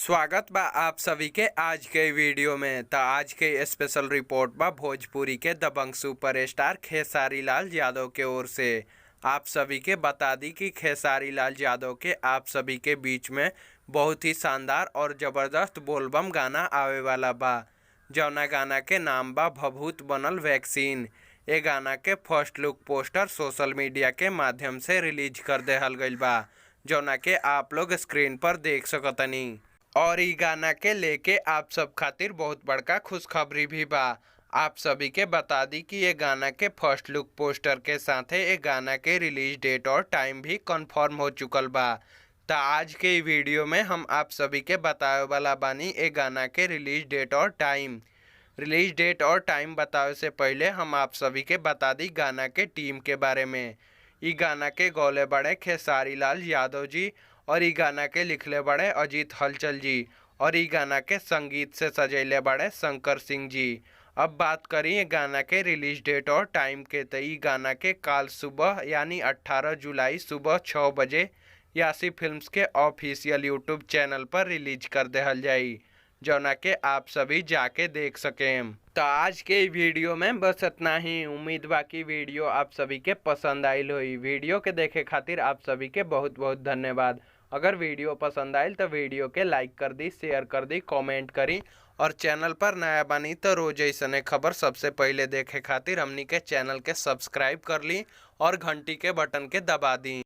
स्वागत बा आप सभी के आज के वीडियो में। त आज के स्पेशल रिपोर्ट बा भोजपुरी के दबंग सुपरस्टार खेसारी लाल यादव के ओर से। आप सभी के बता दी कि खेसारी लाल यादव के आप सभी के बीच में बहुत ही शानदार और ज़बरदस्त बोलबम गाना आवे वाला बा, जौना गाना के नाम बा भभूत बनल वैक्सीन। ए गाना के first look poster social media के माध्यम से रिलीज कर देहल गइल बा, जौना के आप लोग स्क्रीन पर देख सकतनी। और इ गाना के लेके आप सब खातिर बहुत बड़का खुशखबरी भी बा। आप सभी के बता दी कि ये गाना के फर्स्ट लुक पोस्टर के साथे ये गाना के रिलीज डेट और टाइम भी कंफर्म हो चुकल बा। त आज के इ वीडियो में हम आप सभी के बतावे वाला बानी ए गाना के रिलीज डेट और टाइम। रिलीज डेट और टाइम बतावे से पहले हम आप सभी के बता दी गाना के टीम के बारे में। इ गाना के गौले बड़े खेसारी लाल यादव जी और इ गाना के लिखले बड़े अजीत हलचल जी और इ गाना के संगीत से सजैले बड़े शंकर सिंह जी। अब बात करी ए गाना के रिलीज डेट और टाइम के, त इ गाना के काल सुबह यानी 18 जुलाई सुबह 6 बजे यासी फिल्म्स के ऑफिशियल यूट्यूब चैनल पर रिलीज कर देहल जाई, जौना के आप सभी जाके देख सकेम। तो आज के इ वीडियो में बस इतना ही। उम्मीद बा कि वीडियो आप सभी के पसंद आइल होई। वीडियो के देखे खातिर आप सभी के बहुत बहुत धन्यवाद। अगर वीडियो पसंद आइल तो वीडियो के लाइक कर दी, शेयर कर दी, कमेंट करी और चैनल पर नया बानी तो रोज ऐसने खबर सबसे पहले देखे खातिर हमनी के चैनल के सब्सक्राइब कर ली और घंटी के बटन के दबा दी।